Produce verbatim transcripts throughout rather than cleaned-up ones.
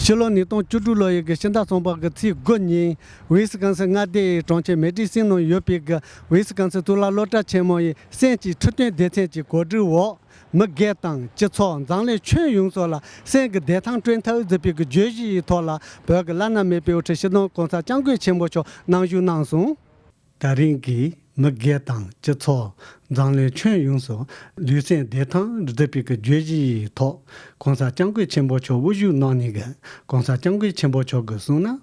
ཕྱི་ལོ་ཉིས་སྟོང་བཅུ་དྲུག་ལོ་ཡི་གི་ཕྱི་ཟླ་གསུམ་པ་གི་ཚེས་དགུ་ཉིན་ཝི་སི་ཀོན་སིན་མངའ་སྡེའི་གྲོང་ཁྱེར་མེ་ཌི་སིན་ནང་ཡོད་པའི་གི་ཝི་སི་ཀོན་སིན་གཙུག་ལག་སློབ་གྲྭ་ཆེན་མོ་ཡི་སོན་གྱི་འཕྲོད་བསྟེན་སྡེ་ཚན་གྱི་གོ་སྒྲིག་འོག་མི་སྒེར་དང་སྤྱི་ཚོགས། འཛམ་གླིང་ཁྱོན་ཡོངས་སུ་ལ་སོན་གྱི་བདེ་ཐང་བསྐྲུན་ཐབས་ཟེར་བའི་གི་བརྗོད་གཞི་ཡི་ཐོག་ལ་བོད་ཀྱི་བླ་ན་མེད་པའི་དབུ་ཁྲིད་སྤྱི་ནོར་༸གོང་ས་༸སྐྱབས་མགོན་ཆེན་པོ་མཆོག་གནང་བཞུགས་གནང་སོང་། ད་རིང་གི་མི་སྒེར་དང་སྤྱི་ཚོགས། འཛམ་གླིང་ཁྱོན་ཡོངས་སུ་ལུས་སེམས་བདེ་ཐང་ཟེར་བའི་གི་བརྗོད་གཞི་ཡི་ཐོག་༸གོང་ས་༸སྐྱབས་མགོན་ཆེན་པོ་མཆོག་དབུ་བཞུགས་གནང་ནས་གི་༸གོང་ས་༸སྐྱབས་མགོན་ཆེན་པོ་མཆོག་གིས་གསུངས་ན།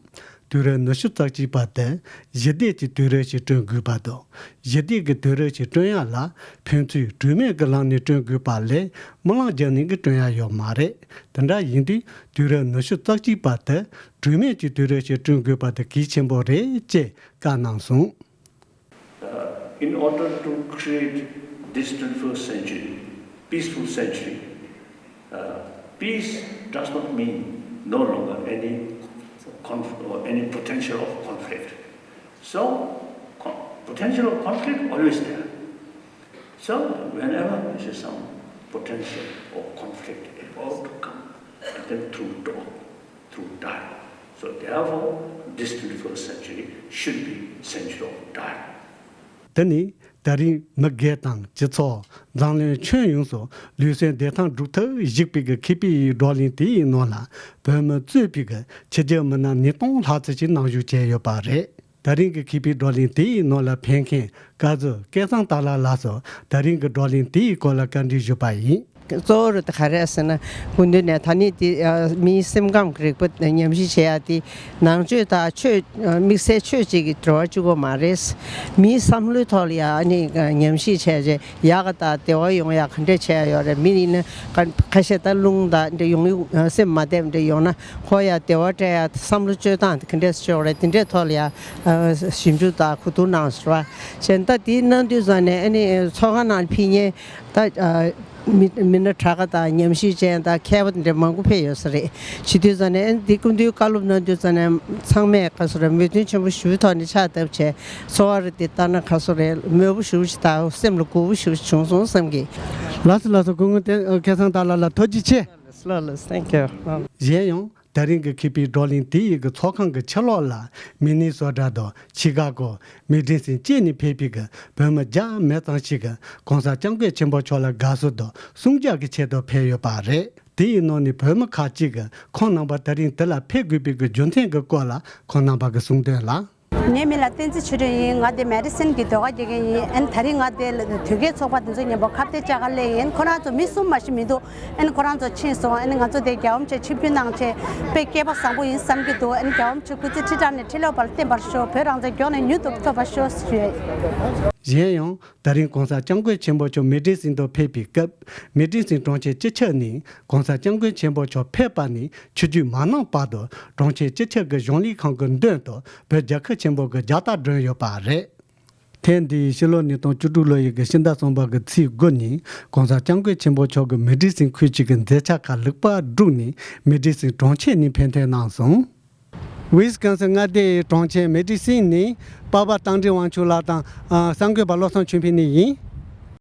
དུས་རབས་ཉི་ཤུ་རྩ་གཅིག་པ་དེ་ཞི་བདེ་གི་དུས་རབས་ཤིག་བསྐྲུན་དགོས་པ་དང་། ཞི་བདེ་གི་དུས་རབས་ཤིག་བསྐྲུན་ཡ་ལ་ཕན་ཚུན་གྲོས་མོལ་གྱི་ལམ་ནས་བསྐྲུན་དགོས་པ་ལས་རྨི་ལམ་རྒྱག་ནས་གི་བསྐྲུན་ཡ་ཡོད་མ་རེད། དེ་འདྲ་ཡིན་དུས་དུས་རབས་ཉི་ཤུ་རྩ་གཅིག་པ་དེ་གྲོས་མོལ་གྱི་དུས་རབས་ཤིག་བསྐྲུན་དགོས་པ་དེ་གལ་ཆེན་པོ་རེད་ཅེས་བཀའ་གནང་སོང་། Uh, in order to create this twenty-first century, peaceful century, uh, peace does not mean no longer any conf- or any potential of conflict. So, con- potential of conflict always there. So, whenever there is some potential of conflict about to come, and then through talk, through dialogue. So therefore, this twenty-first century should be century of dialogue. དེ་ནི་ད་རིང་མི་སྒེར་དང་སྤྱི་ཚོགས། འཛམ་གླིང་ཁྱོན་ཡོངས་སུ་ལུས་སེམས་བདེ་ཐང་སྒྲུབ་ཐབས་ཞེས་པའི་གི་མཁས་པའི་བགྲོ་གླེང་དེའི་ནང་ལ་བོད་མི་གཙོས་པའི་གི་ཕྱི་རྒྱལ་མི་སྣ་ཉིས་སྟོང་ལྷག་ཙམ་ཞིག་གནང་བཞུགས་བྱས་ཡོད་པ་རེད། ད་རིང་གི་མཁས་པའི་བགྲོ་གླེང་དེའི་ནང་ལ་ཕེབས་མཁན་བཀའ་ཟུར་སྐལ་བཟང་ཏཱ་ལ་ལགས་སུ་ད་རིང་གི་བགྲོ་གླེང་དེའི་སྐོར་ལ་བཀའ་འདྲི་ཞུས་པ་ཡིན། གཙོ་བོ་རུ་ག་རེ་ཟེར་ན། སྐུ་མདུན་ནས་ད་ནི་དེ་མིའི་སེམས་ཁམས་ཀྱི་རིག་པ་ཉམས་ཞིབ་བྱེད་ཡ་དེ་ནང་ཆོས་དང་ཆོས་དམིགས་བསལ་ཆོས་གཅིག་གི་འབྲེལ་བ་གཅིག་པོ་མ་རེད། མིའི་བསམ་བློའི་ཐོག་ལ་ཡ་ཨ་ནི་ཉམས་ཞིབ་བྱས་རྗེས་ཡག་ག་དང་བདེ་བ་ཡོང་ཡ་ག་འདྲས་བྱས་ཡ་ཡོད་རེད། མི་ཡིན་ན་ཁ་ཁ་ཤས་ད་རླུང་དང་འདྲ་ཡོང་ཡུག་སེམས་མ་བདེ་བ་འདྲ་ཡོང་ན་ཁོ་ཡ་བདེ་བ་སྤྲད་ཡ་བསམ་བློ་བཅོས་སྟངས་དེ་ག་འདྲས་སེ་ཡོད་རེད། དེ་འདྲས་ཐོག་ལ་ཡ་ཞིབ་འཇུག་དང་གོ་བསྡུར་གནང་ཟེར་བ་བྱས། ད་དེའི་གནང་དུས་ཙང་ནས་ཨ་ནི་ཚོགས་ཁང་ནང་ཕེབས་མཁན་ད། མི་མི་སྣ་གྲགས་པ་དང་ཉམས་ཞིབ་ཅན་དང་མཁས་པ་དེ་འདྲ་མང་པོ་ཕེབས་ཡོད་ས་རེད། བྱེད་དུས་ཙང་ནས་ཨ་ནི་འདི་སྐུ་མདུན་བཀའ་སློབ་གནང་དུས་ཙང་ནས་ཚང་མས་ག་ཟེར་རེད། མོས་མཐུན་ཆེན་པོ་ཞེ་པོའི་ཐོག་ནས་ཕྱག་བཏབ་བྱས་ཚོར་བ་རེ་དེ་ལྟར་ན་ག་ཟེར་རེད། མོས་པོ་ཞེ་པོ་ཞིག་དང་སེམས་ལ་མགུ་པོ་ཞེ་པོ་ཞིག་བྱུང་སོང་བསམ་གི། ལགས་སོ་ལགས་སོ། སྐུ་ངོ་བསྟན་སྐལ་བཟང་ཏཱ་ལ་ལགས་ཐུགས་རྗེ་ཆེ། ལགས་ལགས། Thank you. གཞན་ཡང་། ད་རིང་གི་མཁས་པའི་བགྲོ་གླེང་དེ་ཡི་གི་ཚོགས་ཁང་གི་ཕྱི་ལོགས་ལ་མི་ནི་སོ་ཊ་དང་ཆི་ཀ་གོ། མི་ཌི་སིན་བཅས་ནས་ཕེབས་པའི་གི་བོད་མི་བརྒྱ་མེད་ཙམ་ཞིག་གིས་༸གོང་ས་༸སྐྱབས་མགོན་ཆེན་པོ་མཆོག་ལ་དགའ་བསུ་དང་སྲུང་སྐྱོབ་ཀྱི་ཆེད་དུ་ཕེབས་ཡོད་པ་རེད། དེ་ཡི་ནང་ནས་བོད་མི་ཁག་ཅིག་གིས་ཁོང་རྣམ་པ་དེ་རིང་དེ་ལ་ཕེབས་དགོས་པའི་གི་རྒྱུ་མཚན་གྱི་སྐོར་ལ་ཁོང་རྣམ་པ་གི་གསུང་དོན་ལ། ངའི་མིང་ལ་བསྟན་འཛིན་ཆོས་སྒྲོན་ཡིན། ང་དེ་མེ་ཌི་སིན་གྱི་ཟློས་གར་རྒྱག་མཁན་ཡིན། ཨན་དེ་རིང་ང་དེ་དོལ་རྒྱལ་ཚོགས་པ་དེ་ཚོ་མཉམ་པོ་ཁ་གཏད་བཅག་ག་སླེབས་ཡིན། ཁོ་རང་ཚོ་མི་གསུམ་མ་གཏོགས་མི་འདུག་ཨན་ཁོ་རང་ཚོ་ཕྱིན་སོང་། ཨན་ང་ཚོ་དེ་རྒྱལ་བ་རིན་པོ་ཆེ་ཆིབས་བསྒྱུར་གནང་བྱས་དཔེ་སྐལ་པ་བཟང་པོ་ཡིན་བསམ་གྱི་འདུག་ཨན་རྒྱལ་བ་རིན་པོ་ཆེ་སྐུ་ཚེ་ཁྲི་ཕྲག་ནས་ཁྲི་ལོ་བར་བརྟན་པར་ཤོག་བོད་རང་བཙན་མགྱོགས་ནས་མྱུར་དུ་ཐོབ་པར་ཤོག་ཞུ་ཡ་ཡིན། གཞན་ཡང་། ད་རིང་༸གོང་ས་༸སྐྱབས་མགོན་ཆེན་པོ་མཆོག་མེ་ཌི་སིན་དུ་ཕེབས་པའི་སྐབས། མེ་ཌི་སིན་གྲོང་ཁྱེར་སྤྱི་ཁྱབ་ནས་༸གོང་ས་༸སྐྱབས་མགོན་ཆེན་པོ་མཆོག་ཕེབས་པ་ནས་ཆིབས་བསྒྱུར་མ་གནང་བར་དུ་གྲོང་ཁྱེར་སྤྱི་ཁྱབ་ཀྱི་གཞུང་ལས་ཁང་གི་མདུན་དུ་བོད་རྒྱལ་ཁབ་ཆེན་པོ་གི་རྒྱལ་རྟགས་བསྒྲོན་ཡོད་པ་རེད། ཐེངས་འདིའི་ཕྱི་ལོ་ཉིས་སྟོང་བཅུ་དྲུག་ལོ་ཡི་གི་ཕྱི་ཟླ་གསུམ་པ་གི་ཚེས་དགུ་ཉིན་༸གོང་ས་༸སྐྱབས་མགོན་ཆེན་པོ་མཆོག་གིས་མེ་ཌི་སིན་ཁུལ་གཅིག་གི་མཛད་འཆར་ཁག་ལེགས་པར་བསྒྲུབས་ནས་མེ་ཌི་སིན་གྲོང་ཁྱེར་ནས་ཕེབས་ཐོན་གནང་སོང་། ཝི་སི་ཀོན་སིན་མངའ་སྡེའི་གྲོང་ཁྱེར་མེ་ཌི་སིན་ནས་པ་ཕ་རྟ་མགྲིན་དབང་ཕྱུག་ལགས་དང་གསར་འགོད་པ་བློ་བཟང་ཆོས་འཕེལ་གཉིས་ཡིན།